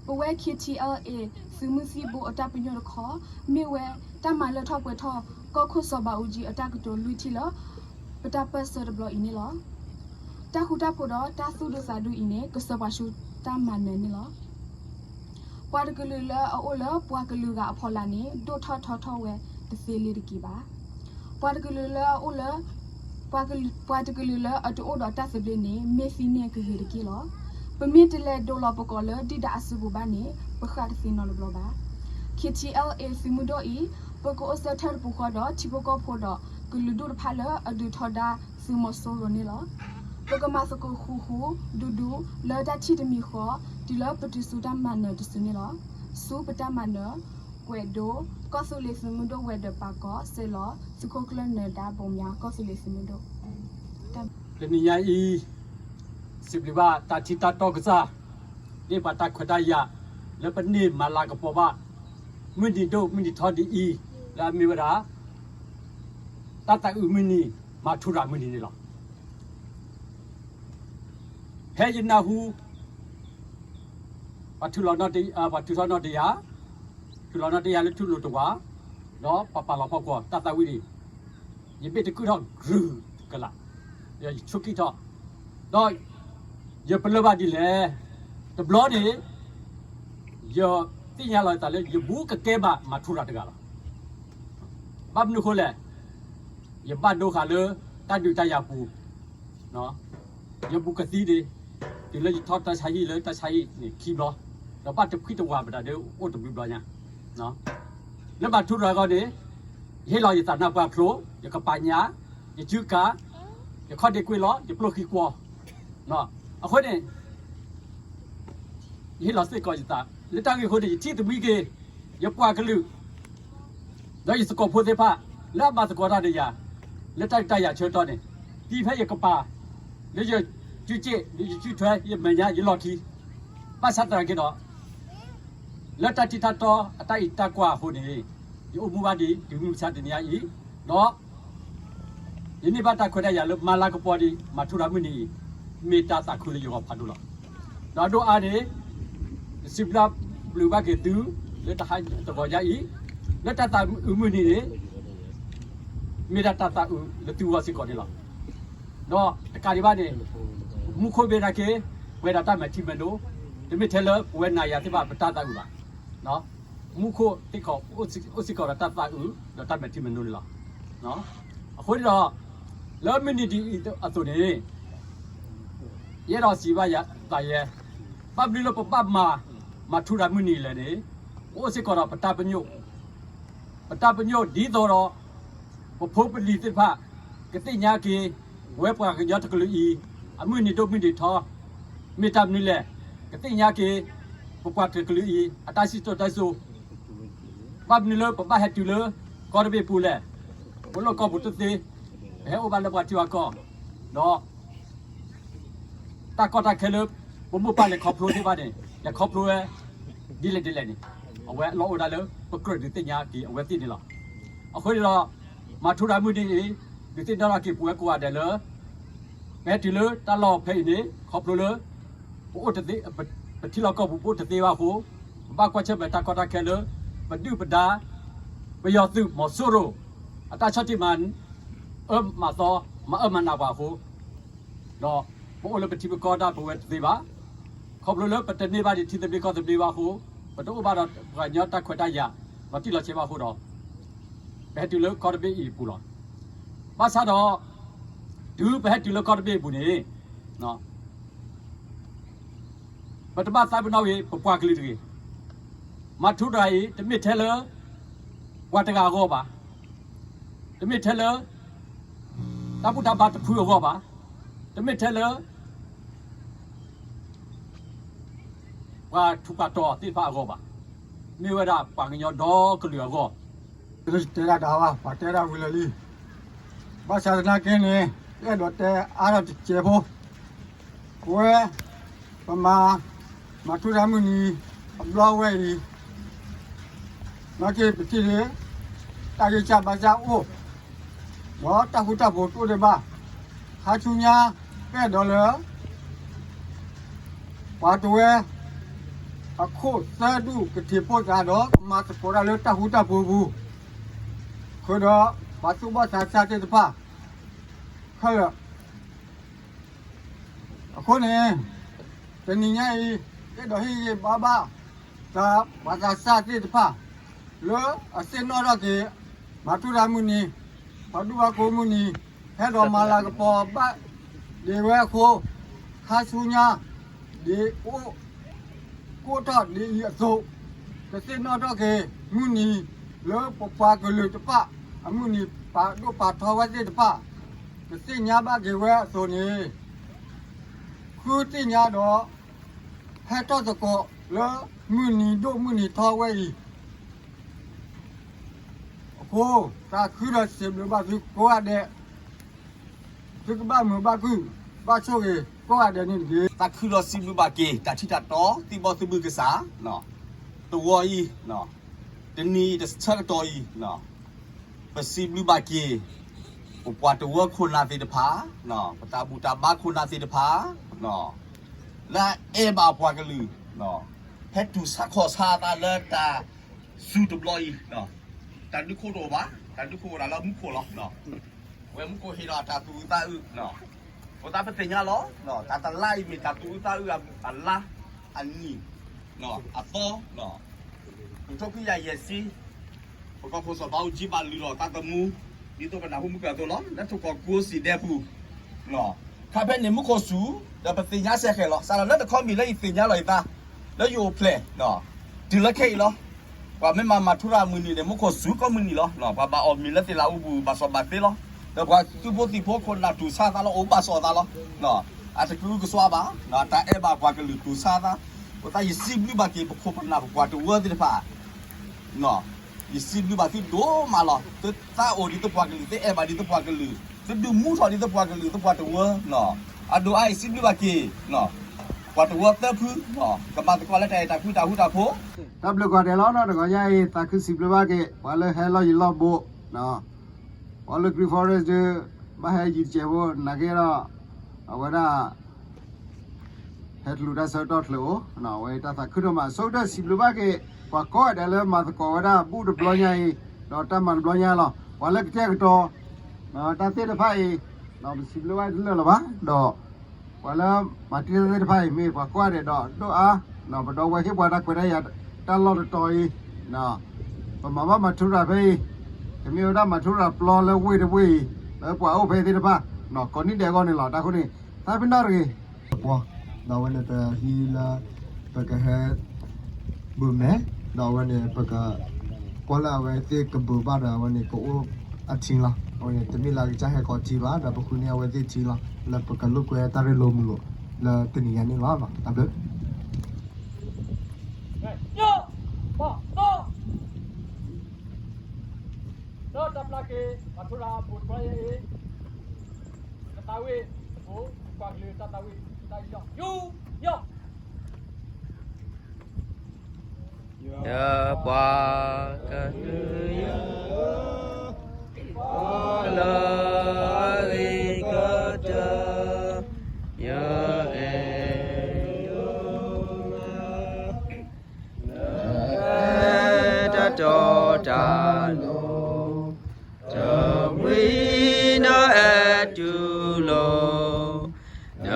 ပဝဲ K T L A သုးမုၢ်သံၣ်ဘိအတၢ်ပညိၣ်တခီ မ့ၢ်ဝဲတၢ်မၤလၢထီၣ်ပှဲၤထီၣ် ကီၢ်ခိၣ်စီၤဘးအူကၠံအတၢ်ကတိၤလွံၢ်ထံၣ်လၢ ပတၢ်ပၢၢ်ဆၢတဘျီအံၤန့ၣ်လီၤ. တၢ်ဃူတၢ်ဖိးဒီးတၢ်သူၣ်ဒူသးဒူအံၤန့ၣ် ကစၢၢ်ပှၤဆူတၢ်မၤနၢၤန့ၣ်လီၤ. ပှၤတကလုာ်လၢအအိၣ်လၢပှၤကလုာ်ဂၤအဖီလာ်န့ၣ် ဒိၣ်ထီၣ်ထီထီၣ်ဝဲတသ့လၢၤတက့ၢ်ဘၣ်. ပှၤတကလုာ်လၢအအိၣ်လၢ ပှၤတကလုာ်လၢအတအိၣ်ဒီးတၢ်သဘျ့န့ၣ် မ့ၢ်သံန့ၢ်ကဂ့ၤတက့ၢ်လီၤ. ပမ့ၢ်တလဲၤဒိလီၤပကိးလၢဒုၣ်ဒါအစုပူၤဘၣ်န့ၣ် ပဃၣ်တသ့နီတဘျီဘၣ်. K T L A သုးမုၢ်ဒိၣ်အံၤ ပကအိၣ်ဆၢထၢၣ်တပူၤဃီဒီးထံဖိကီၢ်ဖိဒီးကလုာ်ဒူၣ်တဖၣ်လၢအဒုးထီဒါသုးမီၤစိရိၤန့ၣ်လီၤ. ပကမၤသကိးဃူဃူဒူဒူလၢတၢ်ထံၣ်တမံၤဃီ တုၤလၢပတုၤဆူတၢ်မၤနၢၤတစုန့ၣ်လီၤ. ဆူပတၢ်မၤနၢၤ ကွဲးဒိ ကီၢ်သူလ့ၤသုးမုၢ်ဒိၣ်ဝဲၤဒၢးပာ်ကီးစဲးလီၤ သုးခိၣ်ကျၢၢ်နၢၤဒါဘိးမၠါ ကီၢ်သူလ့ၤသုးမုၢ်ဒိၣ် တနံၤညါအံၤ စံးဘျုးဘၣ်တၢ်ထံၣ်တၢ်တီကစၢ် မ့ၢ်ပှၤတၢ်ခွဲးတၢ်ယာ် လၢပန့ၢ်မၤလၤကပီၤဘၣ် မုၢ်နံၤဒိၣ်မုၢ်နံၤထီဒ်အံၤ လၢအမ့ၢ်ဝဲဒၣ် တၢ်သးအုးမုၢ်နံၤ မၤထူရၤမုၢ်နံၤန့ၣ်လီၤ. ဖဲယနၢ်ဟူ ပှၤထုးလီၤနီၣ်တယၢ်, ပှၤထုးထီၣ်နီၣ်တယၢ်, ထုးလီၤနီၣ်တယၢ်လၢထူၣ်လိၤတဝး, ဒီးပှၤပာ်လီၤဖီကွီၤတၢ်သးဝံၣ်န့ၣ်, ယဘ့ၣ်တကုၢ်ထီၣ် ကရူၢ်ကလာ်, ဒီးယဆိကံၣ်ထီၣ်, ဒီးယပလၢၢ်ဘၣ်ဒ်လဲၣ်, တဘျီန့ၣ် ယသ့ၣ်ညါလီၤယသးလၢ ယဘူးကကဲဘၣ်မၤထူရၤတဂၤလီၤ. ဘၣ်မနုၤအဃိလဲၣ်, ယဘၣ်ဒိဃာ်လၢတၢ်ဒုးတၢ်ယၤပူၤ, ယဘူးကသံဒံး, တုၤလၢယထီၣ်တၢ်ဆါဟံၣ်လၢတၢ်ဆါဟံၣ်န့ၣ်ခံဘျီ, ဒီးဘၣ်တဖှံတဝးပတၢ်ဒုးအိၣ်တဘျုးဘျီညါ, လၢမၤထူရၤအဂီၢ်န့ၣ်, ယဟ့ၣ်လီၤယသးနၢ်ပှၢ်ဖျိ, ယကပာ်ညါ, ယစုကၤ, ယခီၣ်ဒ့ကွ့လီၤ, ယပျိၢ်ဃံကွီၤ, အဃိန့ၣ် ယဟ့ၣ်လီၤစ့ၢ်ကီးယသး, လၢတၢ်ဂ့ၢ်အဃိန့ၣ် ယထံၣ်သဘံၣ်က့ၤ ယပှၤကလုာ်, ဒီးယသကိးဖိသ့ၣ်တဖၣ် လၢအမၤသကိးတၢ်ဒီးယၤ, လၢတၢ်ဒုးတၢ်ယၤဆၢကတီၢ်န့ၣ်, သံဖဲယကပၤ, လၢယစုစ့ၣ်, လၢယစုထွဲ, ယမဲာ်ညါ, ယလီၢ်ခံ, ဘၣ်ဆၣ်သနာ်က့ဒီး လၢတၢ်ထံၣ်တၢ်တီအတၢ်အံးတၢ်ကွၢ်အဃိန့ၣ်, ယအိၣ်မူဘၣ်ဒံးတုၤမုၢ်မဆါတနံၤညါအံၤ, ဒီး ယန့ၢ်ဘၣ်တၢ်ခွဲးတၢ်ယာ်လၢ မၤလၤကပီၤဒံး မၤထူရၤမုၢ်နံၤအံၤ, မ့ၢ်တၢ်သးခုလၢယဂီၢ်ဖးဒိၣ်လီၤ. ဒီးအဒိၣ်အါန့ၣ်, ယစံးဘျုးဘၣ်က့ၤသု လၢတဟါတဂီၤညါအံၤ, လၢတၢ်သးအုးမုၢ်နံၤန့ၣ်, မ့ၢ်ဒၣ်တၢ်သးအုးလၢသုဂီၢ်စ့ၢ်ကီးန့ၣ်လီၤ. ဒီးတကးဒံးဘၣ်န့ၣ်, မူခိၣ်မ့ၢ်နာ်က့, ပှဲၤဒီးတၢ်မဲာ်ထံမဲာ်နိ, တမ့ၢ်ထဲလၢပဝဲနၤယၤသ့ၣ်တဖၣ်ပတၢ်သးအုးဘၣ်. မူခိၣ်သ့ၣ်တဖၣ် အိၣ်စ့ၢ်ကီးဒီးတၢ်သးအုး ဒီးတၢ်မဲာ်ထံမဲာ်နိန့ၣ်လီၤ. အဃိန့ၣ်ဒီး, လၢမုၢ်နံၤဒ်အံၤအသိးန့ၣ်, ယအဲၣ်ဒိးစံးဘၣ်ယသးယဲ, ဘၣ်မနုၤလၢပဘၣ်မၤ, မၤထူရၤမုၢ်နံၤလဲၣ်န့ၣ်, ပအိၣ်စ့ၢ်ကီးဒီးပတၢ်ပညိၣ်, ပတၢ်ပညိၣ်ဒ်သိးဒီး ပဖိပလံၤသ့ၣ်တဖၣ် ကသ့ၣ်ညါက့ၤ ဝဲပှၤကညီတကလုာ်အံၤ အမုၢ်နံၤဒိၣ်မုၢ်နံၤထီ, မ့ၢ်တၢ်မနုၤလဲၣ်, ကသ့ၣ်ညါက့ၤ ပပှၤတကလုာ်အံၤ အတၢ်စံၣ်စိၤတဲစိၤ, ဘၣ်မနုၤလၢပဘၣ်ဟဲတုၤလၢကီၢ်တဘ့ၣ်အပူၤလဲၣ်, ပလီၢ်ကီၢ်ပူၤတသ့, ပဟဲအိၣ်ဘၣ်လၢပှၤထံပှၤကီၢ်, ဒီး တၢ်ကီတၢ်ခဲလၢ ပမိၢ်ပၢ်လဲၤခီဖျိသ့ၣ်တဖၣ်န့ၣ် လဲၤခီဖျိဝဲ ဒ်လဲၣ်ဒ်လဲၣ်န့ၣ်, အဝဲအလီၢ်အိၣ်ဒၣ်လၢ ပကြၢးဒုးသ့ၣ်ညါက့ၤအဝဲသ့ၣ်န့ၣ်လီၤ. အဃိန့ၣ်ဒီး, မၤထူရၤမုၢ်နံၤအံၤ, ဒုးသ့ၣ်နီၣ်ထီၣ်က့ၤပဝဲကိးဂၤဒဲးလၢ ပဟဲတုၤလၢတၢ်လီၢ်ဖဲအံၤန့ၣ် ခီဖျိလၢ ပအိၣ်တသ့, ပထံလီၢ်ကီၢ်ပူၤပအိၣ်တသ့ဘၣ်အဃိ, ပဘၣ်ကွၢ်ဆၢၣ်မဲာ်တၢ်ကီတၢ်ခဲလၢ ပဒုၣ်ပဒါ ပယီၤသုးမီၤစိရိၤ အတၢ်ဆီၣ်တံၢ်မၤအၢမၤနး, မၤအၢမၤနးပှၤအဃိ, ဒီးပအိၣ်လၢပထံပကီၢ်ဒၣ်ပဝဲတသ့ဘၣ်. ခီဖျိလၢပတန့ၢ်ဘၣ်ဒံးထံသဘျ့ကီၢ်သဘျ့ဘၣ်အဃိ, ပတအိၣ်ဘၣ်ဒီးပှၤကညီတၢ်ခွဲးတၢ်ယာ် လီၤတံၢ်လီၤဆဲးဘၣ်အဃိဒီး, ပဟဲတုၤလၢကီၢ်တဘ့ၣ်အံၤအပူၤလီၤ. ဘၣ်ဆၣ်ဒီး, တုၤပဟဲတုၤလၢကီၢ်တဘ့ၣ်အပူၤန့ၣ်, ပတဘၣ်သးပ့ၤနီၣ်ဂ့ၤ ပပှၤကလုာ်တဂ့ၤ. မၤထူရၤအံၤ တမ့ၢ်ထဲလၢ ပှၤတဂၤအဂီၢ်ဘၣ်. တမ့ၢ်ထဲလၢ တၢ်ဘူၣ်တၢ်ဘါတဖုအဂီၢ်ဘၣ်. တမ့ၢ်ထဲလၢ ပှၤထူးပှၤတီၤသ့ၣ်တဖၣ်အဂီၢ်ဘၣ်, မ့ၢ်ဝဲဒၣ်ပှၤကညီဒီကလုာ်အဂီၢ်, တဲဒၣ်တၢ်ဘၣ် ပှၤတဲဒၣ်ဝံၤလၢာ်လံ, ဘၣ်ဆၣ်သနာ်က့န့ၣ် အဲၣ်ဒိးတဲအါထီၣ်တစဲးဖိ, ပဝဲ ပမၤ မၤထူရၤမုၢ်နံၤအဘျီဝဲအံၤ နာ်က့ပထံၣ်န့ၣ် တၢ်ဂ့ၢ်စၢ်ဘါစၢ်အိၣ်, ဒီးတၢ်ဃူတၢ်ဖိးတအိၣ်ဒံးဘၣ်. ခါဆူညါ ပအဲၣ်ဒိးလၢ ပှၤတဝၢ အခိၣ်သၢဒူၣ်ကထံၣ်ဖိသၣ်ဒီး ကမၤသကိးတၢ်လၢတၢ်ဃူတၢ်ဖိးပူၤ, ဃုာ်ဒီးပှၤသူၣ်ဘီၣ်သးစၢ်သ့ၣ်တဖၣ် ခဲလၢာ် အဃိန့ၣ် တနံၤညါအံၤ အဲၣ်ဒိးဟ့ၣ်ဂံၢ်ဘါဘၣ် သးပှၤသးစၢ်သ့ၣ်တဖၣ် လၢအသ့ၣ်နီၣ်ထီၣ်က့ၤ မၤထူရၤမုၢ်နံၤ, ပှၤဒူပှၤကိးမုၢ်နံၤ, ဟဲဒီးမၤလၤကပီၤဘၣ်ဒံးဝဲအဃိ, ခါဆူညါ ဒ်အိၣ် ကအိၣ်ထီၣ်ဒ်အံၤအသိး, ကသ့ၣ်နီၣ်ထီၣ်က့ၤမုၢ်နံၤ လၢပပှၤကလုာ်တဖၣ် အမုၢ်နံၤပာ်ဒိၣ်ပာ်ထီဝဲသ့ၣ်တဖၣ် ကသ့ၣ်ညါဘၣ်က့ၤဝဲအသိးန့ၣ်, ဃုသ့ၣ်ညါဒီး ဟဲထီၣ်သကိးလၢမုၢ်နံၤဒိၣ်မုၢ်နံၤထီဝဲအံၤ အဃိ သးခုဒီးစံးဘျုးဘၣ်သုကိးဂၤဒဲး, သုကဘၣ်မုာ်ဘၣ်ခုၣ် ဘၣ်ဆိၣ်ဂ့ၤကိးဂၤဒဲးန့ၣ်တက့ၢ်. သးခုဒီးစံးဘျုးဘၣ်က့ၤ တၢ်ထံၣ်တၢ်တီသံၣ်ဘီၣ်သးဘုၢ်ကစၢ်, တဝီအံၤ, တနံၤအံၤတဆၢကတီၢ်အံၤ, ပစံးဘျုးဘၣ်က့ၤ ပပှၤတဝၢခိၣ်နၢ်သ့ၣ်တဖၣ်, ပတၢ်ဘူၣ်တၢ်ဘါခိၣ်နၢ်သ့ၣ်တဖၣ် လၢအအဲၣ်ဘၣ်ပှၤကလုာ်, ဟဲတူၢ်ဆါခီၣ်ဆါသးလၢတၢ်စူၤတဘျီအံၤ, တၢ်ဒုးခိၣ်တအိၣ်ဘၣ်, တၢ်ဒုးခိၣ်အိၣ်ဒၣ်လၢမူခိၣ်လီၤ. ဝဲမူခိၣ်ဟ့ၣ်ဒီးတၢ်သူၣ်အုးသးအုး, အဃိသတးပသ့ၣ်ညါလီၤ, တၢ်တလါအံၤမ့ၢ်တၢ်သူၣ်အုးသးအုးအလါ, အနံၣ်, အသီ, ပူၤထီၣ်ခွံယၤယဲၢ်ဆံ ပကီၢ်ခိၣ်စီၤဘးအူကၠံဘၣ်လုၢ်လီၤသးသမူ, ဒ်သိးပနၢ်ဟူမုၢ်ကၢၢ်အသိးလီၤ, လၢထီၣ်ကီၢ်ကူစံၣ်ဒဲပူၤ, ခါဖဲန့ၣ်မူခိၣ်စူၤ, ဒီးပသ့ၣ်ညါစဲဃဲၤလီၤ, စးထီၣ်လၢတခီမ့ၢ်လၢယသ့ၣ်ညါလီၤယသး, လၢယအိၣ်ဖျဲၣ်, တုၤလၢခဲအံၤလီၤ. ပှၤမ့ၢ်မၤမၤထူရၤမုၢ်နံၤန့ၣ် မူခိၣ်စူၤကိးမုၢ်နံၤလီၤ, ပှၤဘၣ်အီၣ်မ့ၤလၢသ့ၣ်လးအူပူၤ ဘၣ်စီၣ်ဘၣ်သ့လီၤ, ဒီးပှၤသုးဖိသံၣ်ဖိခိၣ်နၢ်တူၢ်ဆါသးလီၤ အိၣ်ဘၣ်စီၣ်သးလီၤ, အတကအုကစွါဘၣ်, တၢ်အဲၣ်ဘၣ်ပှၤကလုာ်တူၢ်ဆါသး, အဃိသတးယစံးဘျုးဘၣ်က့ၤပခိၣ်ပနၢ်ပပှၤတဝၢသ့ၣ်တဖၣ် ယစံးဘျုးဘၣ်သုဒိၣ်မးလီၤ, သုသးအိၣ်ဒ်သိးပှၤကလုာ်, သုအဲၣ်ဘၣ်ဒ်သိးပှၤကလုာ်, သုဒုးမူထီၣ်ဒ်သိးပှၤကလုာ်, သုပှၤတဝၢ, အဒိၣ်အါအံၤစံးဘျုးဘၣ်က့ၤ ပှၤတဝၢသၢဖု, ကမၤသကိးလၢတၢ်အဲၣ်တၢ်ကွံတၢ်ဃူတၢ်ဖိး, တၢ်ဘျုးကိးဂၤဒဲးလီၤ, တဂီၤညါအံၤ သးခုစံးဘျုးဘၣ်က့ၤ ပှၤလၢဟဲလီၢ်ယံၤလီၢ်ဘူး, ပှၤလၢ Green Forest ဒုး ဘၣ်ဟဲယံၤတစဲးဖိ နာ်က့ဒီး အဝဲဒၣ် ဟဲတလူၤတၢ်ဆၢကတီၢ်ချုးအိၣ်, အဝဲတၢ်သးခုဒိၣ်မး, ဆိကတၢၢ်စံးဘျုးဘၣ်က့ၤ ပှၤကိးဂၤဒဲးလၢမၤသကိးဝဲဒၣ်ဘူၣ်တဘျီညါအံၤ, ဒီးတၢ်မၤတဘျီညါလီၤ, ပှၤလၢကတဲာ်ကတီၤ တၢ်သ့ၣ်တဖၣ်အံၤ, ပစံးဘျုးဘၣ်တလၢာ်လၢၤဘၣ်, ဒီး ပှၤလၢမၤတ့ၢ်သ့ၣ်တဖၣ်အံၤ မ့ၢ်ပှၤကိးဂၤဒဲးဒီးဒိၣ်အါ, ပဒီပုၢ်ဝဲၢ်ဟ့ၣ်ပှၤတၢ်ခွဲးတၢ်ယာ်တၢ်လီၢ်တတီၤအံၤ, ပမၤဘၣ်မၤထူရၤဖဲအံၤ, တမ့ၢ်ဝဲဒၣ်မၤထူရၤပျီလၢဝ့ၢ်တဝ့ၢ်အံၤ, လၢပှၤအိၣ်ဖဲသ့ၣ်တဖၣ်, ကိးနံၣ်ဒဲးအဂီၢ်န့ၣ်လီၤ, တၢ်ဃိန့ၣ် သးပ့ၤနီၣ်တဂ့ၤ ပှၤ, ဒီးအဝဲန့ၣ်ပဟံးလၢ ပကဟဲ ဘုးမဲာ်, ဒီးအဝဲန့ၣ် ပက ကွၢ်လၢအဝဲသ့ၣ်ကဘုးဘၣ်ဒီး အဝဲန့ၣ် ကအိၣ်အထံလီၤ. အဝဲန့ၣ် တမ့ၢ်လၢကစၢ်ဟဲကိးထံဘၣ်, ဒီးပဃုန့ၢ်အဝဲသ့ၣ်ထံလီၤ, လၢပကလိာ်ကွဲတၢ်ရ့လိာ်မုာ်လိာ် လၢတနံၤညါန့ၣ်လီၤ. တၢ်ဘျုး ဒီးတၢ်ပျၢ်က့ၤ ပှၤထိရၤအပူၤတဘျီအံၤ, ကသးဝံၣ်အပူၤ ပပှၤကလုာ်တၢ်သးဝံၣ် တၢ်ယီၢ် ယူၢ်ယီၢ် ယပှၤကလုာ်ယီၢ် လၢအဂ့ၤကတၢၢ် ယအဲၣ်ဒိး နတၢ်တီတၢ်လိၤ, တမှံနအဲၣ်တူၢ်လိာ်, န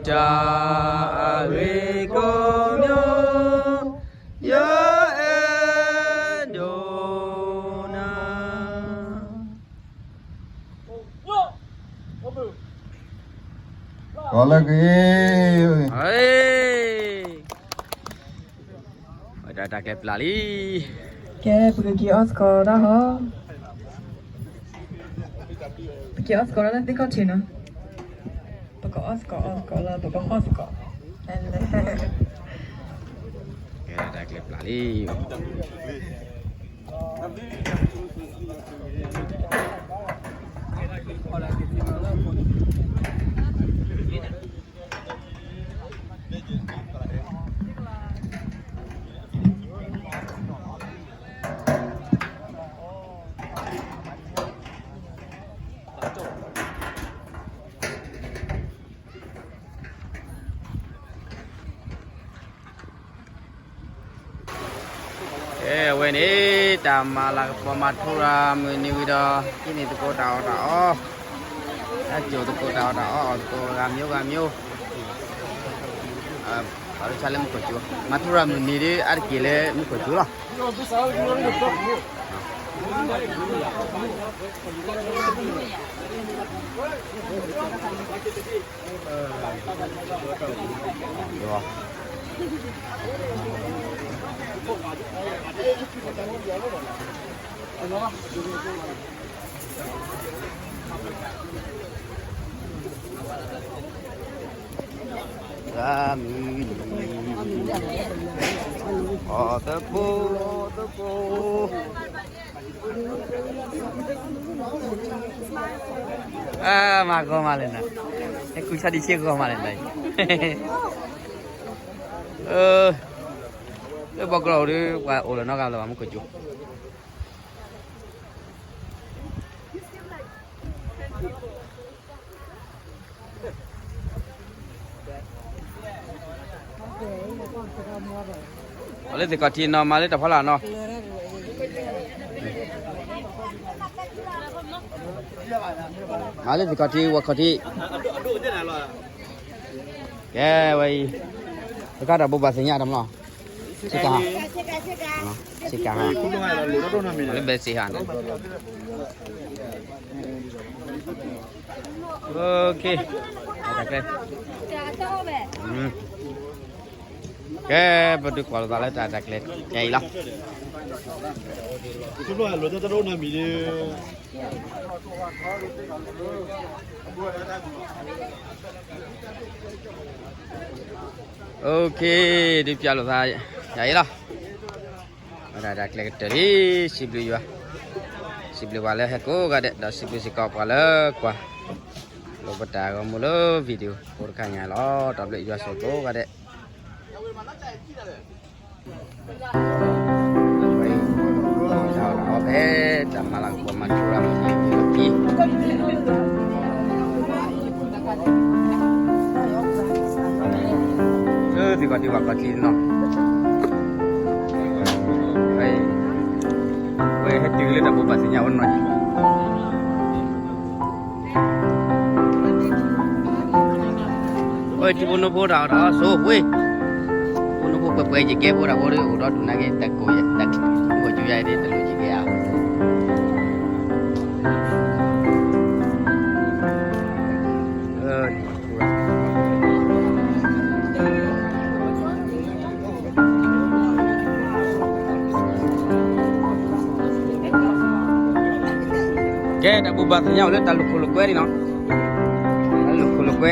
တၢ်အဂ့ၤကိးမံၤ, ယအဲၣ်ဒိးနၤ ကီးလၢက့ၤ ဝဲဒၣ်တၢ်ကျဲပျၢ်လံ. ကဲ ပကက့ၤအီၣ်သကိးတၢ်ဟီ, ပက့ၤအီၣ်သကိးတၢ်လၢသ့ၣ်ခီၣ်ထံးနီၤ, ပက အီၣ်စ့ၢ်ကီး အီၣ်စ့ၢ်ကီးလၢပကအီၣ်စ့ၢ်ကီး, ကဲ တၢ်ကျဲပျၢ်လံ. ကဲ အဝဲန့ၣ် တၢ်မၤလၤကပီၤမၤထူရၤ မုၢ်နံၤဝံၤဒီး ဟံးန့ၢ်သကိးတၢ်အီၣ်တၢ်အီ, တၢ်ကၠိသကိးတၢ်အီၣ်တၢ်အီ အီၣ်သကိးဂၤမံၤဂၤမံၤ, ပာ်လၢဆါလၢမူခိၣ်ကၠိ, မၤထူရၤမုၢ်နံၤဒီး အါတက့ၢ်လၢမူခိၣ်ကၠိလီၤ. မုၢ်နံၤ အီၣ်သကိး အီၣ်သကိး, အၢ မၤဂီၤမးလဲၣ်နၤ, ဟဲကူၣ်ဆါဒံးဆ့ဂီၤမးလဲၣ်နၤ, လၢဘီကီၢ်အိၣ်ဒီး ပှၤအိၣ်လၢၤနီတဂၤလၢၤဘၣ် မူခိၣ်ကၠိ. အီၣ်လၢသ့ၣ်ခီၣ်ထံးနီၤ မၤလၢတၢ်ဖီလာ်နီၤ, မၤလၢသ့ၣ်ခီၣ်ထံး ဝီခီၣ်ထံး, ကဲဝဲအံၤ, တခါတၢ်ဘိးဘၣ်သ့ၣ်ညါတမီၤ, ဆ့ကၤဟါ, ဆ့ကၤဟါ, လၢဘဲစ့ဟါန့ၣ် တၢ်ကျဲ, ကဲ ပဒုးကွၢ်လိာ်သးလၢတၢ်တၢ်ကျဲအံၤလီၤ. အိၣ်ခ့, ဒုးပျၢ်လိာ်သးယၤအံၤလီၤ. ဝဲဒၣ်တၢ်ကျဲကတၢၢ်လံ, စံးဘျုးယွၤ, စံးဘျုးပှၤလၢဟဲကိးဂၤဒဲး, ဒီးစံးဘျုးစ့ၢ်ကီးပှၤလၢကွၢ် လိပတၢ်ဂီၤမူလၢ video ဖိတခါညါလီၤ. တၢ်ဘျုးယွၤဆိၣ်ကိးဂၤဒဲး. တၢ်အီၣ်ဖဲ တၢ်မၤလၤကပီၤမၤထူရၤမုၢ်နံၤအံၤ, လၢသ့ၣ်ခီၣ်ထံးဝၤခီၣ်ထံးနီၤ, ဝဲဟဲတုၤလၢတၢ်ဘိးဘၣ်သ့ၣ်ညါဝဲနီၤ, ဝဲထံဖိနိဖိတၢ်အီၣ်တၢ်အီဆိဝ့ၢ်, ဖိနိဖိပှဲၤပှဲၤယကဲဖိတၢ်ဖိဒီး အိၣ်ဒီးဒုးနာ်က့ၤတၢ်ကိၢ်ယဲၢ် တၢ်ကိၢ်ကၠူယါအံၤ တလိၣ်ယကဲဧါ. ကဲ တၢ်ဘိးဘၣ်သ့ၣ်ညါအိၣ်လၢတၢ်လိာ်ခိၣ်လိာ်ကွဲန့ၣ်နီၤ, တၢ်လိာ်ခိၣ်လိာ်ကွဲ